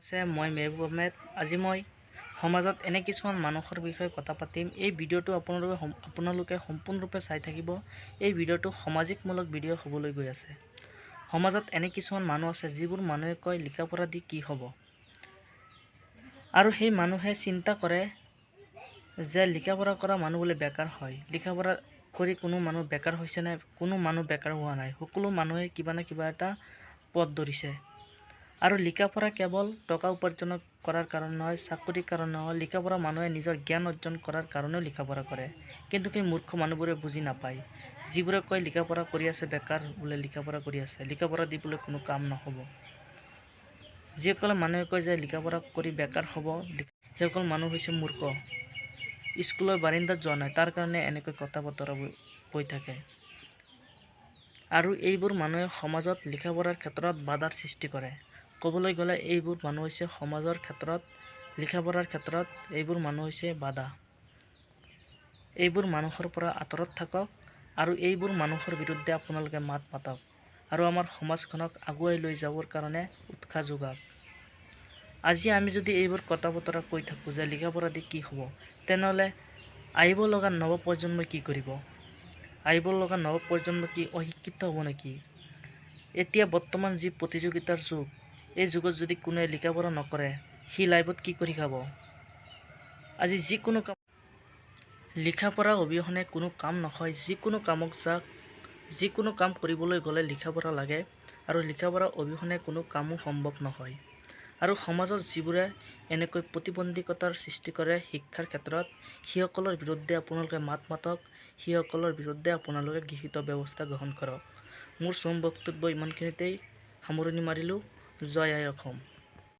আছে, মই মেহবুব আহমেদ। আজি মই সমাজত এনে কিছুমান মানুহৰ বিষয়ে কথা পাতিম। এই ভিডিঅ'টো আপোনালোকে সম্পূৰ্ণৰূপে চাই থাকিব। এই ভিডিঅ'টো সামাজিকমূলক ভিডিঅ' হ'বলৈ গৈ আছে। সমাজত এনে কিছুমান মানুহ আছে, যিবোৰ মানুহে কয় লিখা পঢ়া দি কি হ'ব, আৰু সেই মানুহে চিন্তা কৰে যে লিখা পঢ়া কৰা মানুহ বোলে বেকাৰ হয়। লিখা পঢ়া কৰি কোনো মানুহ বেকাৰ হৈছে নাই? কোনো মানুহ বেকাৰ হোৱা নাই। সকলো মানুহে কিবা না কিবা এটা পথ ধৰিছে। আৰু লিখা পঢ়া কেৱল টকা উপাৰ্জন কৰাৰ কাৰণে নহয়, চাকৰিৰ কাৰণে নহয়। লিখা পঢ়া মানুহে নিজৰ জ্ঞান অৰ্জন কৰাৰ কাৰণেও লিখা পঢ়া কৰে। কিন্তু সেই মূৰ্খ মানুহবোৰে বুজি নাপায়, যিবোৰে কয় লিখা পঢ়া কৰি আছে বেকাৰ বোলে, লিখা পঢ়া কৰি আছে, লিখা পঢ়া দি বোলে কোনো কাম নহ'ব। যিসকলে মানুহে কয় যে লিখা পঢ়া কৰি বেকাৰ হ'ব, সেইসকল মানুহ হৈছে মূৰ্খ। স্কুলৰ বাৰিন্দাত যোৱা নাই, তাৰ কাৰণে এনেকৈ কথা বতৰাবোৰ কৈ থাকে। আৰু এইবোৰ মানুহে সমাজত লিখা পঢ়াৰ ক্ষেত্ৰত বাধাৰ সৃষ্টি কৰে। ক'বলৈ গ'লে এইবোৰ মানুহ হৈছে সমাজৰ ক্ষেত্ৰত লিখা পঢ়াৰ ক্ষেত্ৰত এইবোৰ মানুহ হৈছে বাধা। এইবোৰ মানুহৰ পৰা আঁতৰত থাকক আৰু এইবোৰ মানুহৰ বিৰুদ্ধে আপোনালোকে মাত মাতক আৰু আমাৰ সমাজখনক আগুৱাই লৈ যাবৰ কাৰণে উৎসাহ যোগাওক। আজি আমি যদি এইবোৰ কথা বতৰা কৈ থাকোঁ যে লিখা পঢ়া দি কি হ'ব, তেনেহ'লে আহিব লগা নৱপ্ৰজন্মই কি কৰিব? আহিব লগা নৱপ্ৰজন্ম কি অশিক্ষিত হ'ব নেকি? এতিয়া বৰ্তমান যি প্ৰতিযোগিতাৰ যুগ, এই যুগত যদি কোনোৱে লিখা পঢ়া নকৰে, সি লাইফত কি কৰি খাব? আজি যিকোনো কাম লিখা পঢ়া অবিহনে কোনো কাম নহয়। যিকোনো কামক যাক যিকোনো কাম কৰিবলৈ গ'লে লিখা পঢ়া লাগে আৰু লিখা পঢ়া অবিহনে কোনো কামো সম্ভৱ নহয়। আৰু সমাজত যিবোৰে এনেকৈ প্ৰতিবন্ধকতাৰ সৃষ্টি কৰে শিক্ষাৰ ক্ষেত্ৰত, সেইসকলৰ বিৰুদ্ধে আপোনালোকে মাত মাতক, সেইসকলৰ বিৰুদ্ধে আপোনালোকে গৃহীত ব্যৱস্থা গ্ৰহণ কৰক। মোৰ চমু বক্তব্য ইমানখিনিতেই সামৰণি মাৰিলোঁ। জয় আই অসম।